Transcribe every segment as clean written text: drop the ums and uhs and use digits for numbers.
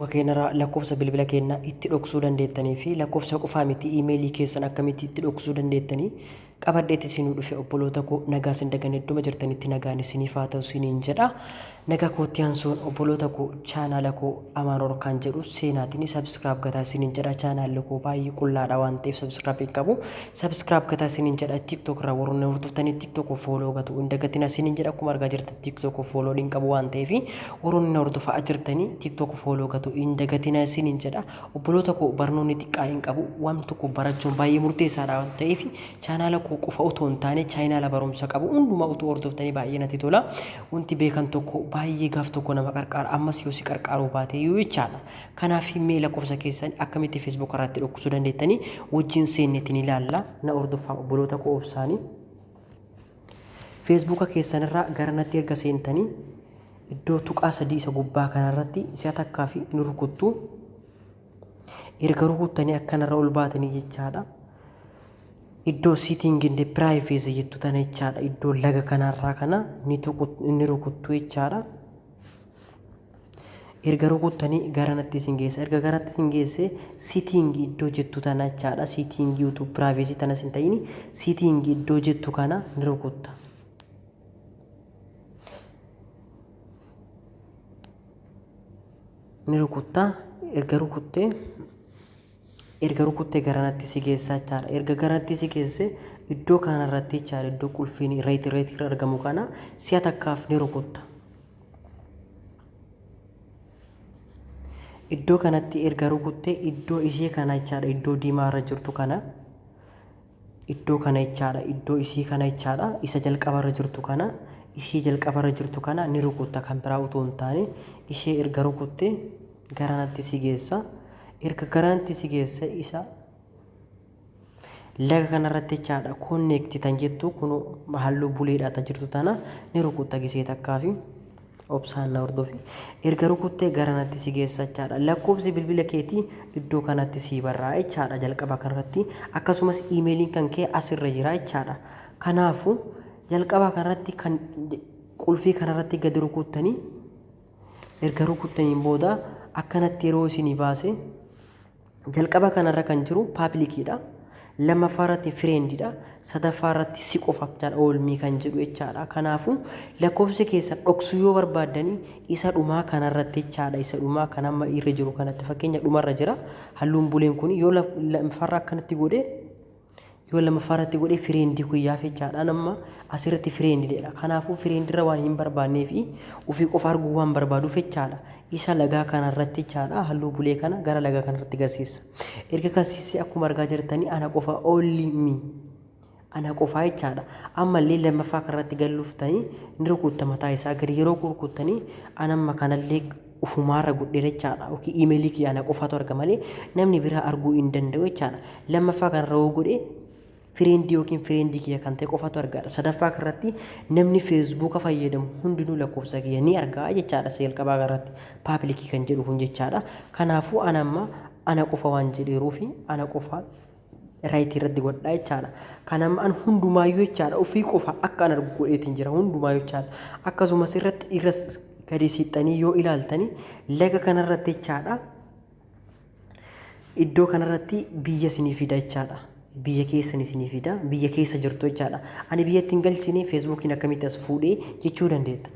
Keenyarraa lakkoofsa bilbila keenyaa itti dhoksuu dandeettanii fi lakkoofsa qofaa miti, iimeelii keessan akkamitti itti dhoksuu dandeettanii qabadheetti isinuu dhufe. Obboloota koo, nagaa isin dagan idduma jirtanitti nagaan isiniif haa ta'u isiniin jedha. Nagaa kootti aansuun, obboloota koo, chaanaala koo Amaan Orkaan jedhu seenaatiin subscribe gataa isiniin jedha. Chaanaalli koo baay'ee qullaadha waan ta'eef subscribe hin qabu. Subscribe gataa isiniin jedha. TikTok irraa warroonni hordoftanii TikTok follow gatu hin dagatina isiniin jedha. Akkuma argaa jirtan TikTok follow hin qabu waan ta'eef, warroonni hordofaa jirtanii TikTok follow gatu hin dagatina isiniin jedha. Obboloota koo, barnoonni xiqqaa hin qabu. Waan tokko barachuun baay'ee murteessaadha waan ta'eef, chaanaala koo qofa otoo hin taane chaanaala barumsa qabu hundumaa utuu hordoftanii baay'ee natti tola. Wanti beekan tokko baay'ee gaaf tokko nama qarqaara, ammas yoo si qarqaaruu baate iyyuu jechaadha. Kanaaf mee lakkoofsa keessan akkamitti Facebook irratti dhoksuu dandeettanii wajjin seenneetiin ilaalla. Na hordofaa, obboloota koo, obsaanii. Feesbuuka keessanirraa gara natti erga seentanii, iddoo tuqaa sadii isa gubbaa kanarratti si'a takkaa fi ni rukuttu. Erga rukuttanii akkanarra ol baatanii jechaadha. Iddoo setting and privacy jettu tana jechaadha. Iddoo laga kanarraa kana ni rukuttu jechaadha. Erga rukuttanii gara natti isin geessa. Erga garatti isin geesse, setting iddoo jettu tana jechaadha. Setting utuu privacy tanas hin ta'in, setting iddoo jettu kana ni rukutta. Ni rukutta. Erga rukuttee garanatti si geessaa jechaadha. Erga garanatti si geesse, iddoo kanarratti jechaadha, iddoo qulfiin right irra argamu kana si'a takkaaf ni rukutta. Iddoo kanatti erga rukuttee, iddoo ishee kana jechaadha, iddoo diimaa irra jirtu kana, iddoo kana jechaadha, iddoo isii kana jechaadha, isa jalqabarra jirtu kana, ishee jalqabarra jirtu kana ni rukutta. Kan biraa utuu hin taane ishee erga rukutte garanatti si geessa. Erga garanatti si geesse, isa laga kanarratti jechaadha, connect tan jettu kun halluu bluedha ta jirtu tana ni rukutta. Gisee takkaa fi obsaan na hordofi. Erga rukuttee garanatti si geessa jechaadha. Lakkoofsi bilbila keetii iddoo kanatti si barraa jechaadha jalqaba kanarratti. Akkasumas iimeeliin kan kee asirra jira jechaadha. Kanaafuu jalqaba kanarratti kan qulfii kanarratti gadi rukuttanii, erga rukuttaniin booda akkanatti yeroo isinii baase, jalqaba kanarra kan jiru publiciidha. Lammaffaa irratti friendiidha. Sadaffaa irratti si qofa jechaadha, only me kan jedhu jechaadha. Kanaafuu lakkoofsi keessan dhoksuu yoo barbaaddanii, isa dhumaa kanarratti jechaadha. Isa dhumaa kan amma irra jiru kanatti, fakkeenya dhumarra jira. Halluun blueen kun yoo lammaffaarra akkanatti godhe, yoo lammaffaa irratti godhe, friendii guyyaaf jechaadha. Nama asirratti friendiidha. Kanaafuu friendirra waan hin barbaannee fi ofii qofa arguu waan barbaaduuf jechaadha. Isa lagaa kanarratti jechaadha, halluu blue kana gara lagaa kanarratti garsiisa. Erga garsiisee, akkuma argaa jirtanii ana qofa, only me, ana qofaa jechaadha. Ammallee lammaffaa kanarratti galluuftanii ni rukutta. Mataa isaa gadi yeroo rukuttanii, anamma kanallee ufumaarra godheera jechaadha. Yookiin iimeelii kiyya ana qofaatu arga malee namni biraa arguu hin danda'u jechaadha. Lammaffaa kanarra yoo godhe, friendii yookiin friendii kiyya kan ta'e qofatu argaadha. Sadaffaa kanarratti namni Feesbuuka fayyadamu hundinuu lakkoofsa kiyya ni argaa jechaadha. Isa jalqabaa kanarratti publicii kan jedhu kun jechaadha. Kanaafuu ana amma ana qofa waan jedheeruufi ana qofa right irratti godhaa jechaadha. Kan amma an hundumaayyuu jechaadha, ofii qofa akka an argu godheetiin jira hundumaayyuu jechaadha. Akkasumas irratti irra gadi siixanii yoo ilaaltanii, laga kanarratti jechaadha. Iddoo kanarratti biyya isinii fida jechaadha. Biyya keessan isinii fida. Biyya keessa jirtu jechaadha. Ani biyya ittiin galchine Feesbuukiin akkamitti as fuudhee jechuu dandeetta.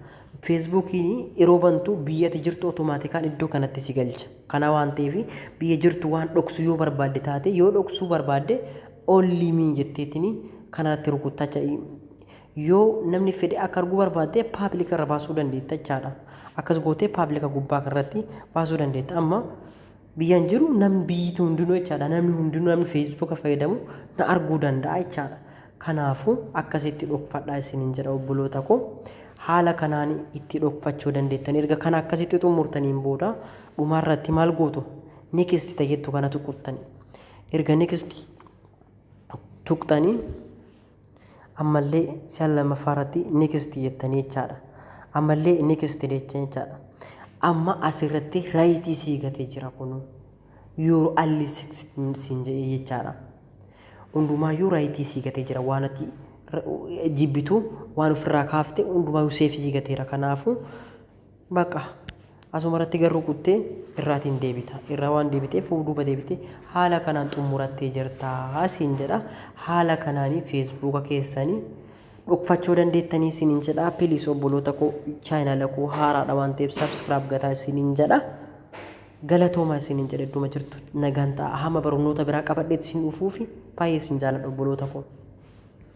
Feesbuukiin yeroo bantu biyya ati jirtu automatikaan iddoo kanatti si galcha. Kana waan ta'eef, biyya jirtu waan dhoksu yoo barbaadde taate, yoo dhoksuu barbaadde, only me jetteetiin kanarratti rukuttaa. Yoo namni fedhe akka arguu barbaadde, publica irra baasuu dandeetta jechaadha. Akkas gootee publica gubbaa kanarratti baasuu dandeetta. Amma biyyaan jiru namni biyyi hundinuu jechaadha. Namni hundinuu, namni Feesbuuka fayyadamu na arguu danda'a jechaadha. Kanaafuu akkasitti dhokfadhaa isiniin jedha, obboloota koo. Haala kanaan itti dhokfachuu dandeettan. Erga kana akkasitti xumurtaniin booda dhumarratti maal gootu? Next jettu kana tuquttani. Erga next tuqxanii, ammallee si'a lammaffaa irratti next jettanii jechaadha. Ammallee next jechaadha. Amma asirratti rightii sii gatee jira kun. Yeroo alli siin jedhee jechaadha. Hundumaayyuu rightii sii gatee jira, waan ati jibbitu waan ofirraa kaafte hundumaayyuu safeii sii gateera. Kanaafuu baqa Asuma irratti garuu kuttee irraatiin deebita. Irraa waan deebiteef duuba deebite, haala kanaan xumurattee jirtaa siin jedha. Haala kanaanii Feesbuuka keessanii dhokfachuu dandeettanii isiniin jedha. Please, obboloota koo, chaayinaala koo haaraadha waan ta'eef subscribe gataa isiniin jedha. Galatooma isiniin jedha. Idduma jirtu nagaan ta'a. Hamma barnoota biraa qabadheet isin dhufuufi baay'ee isin jaaladha, obboloota koo.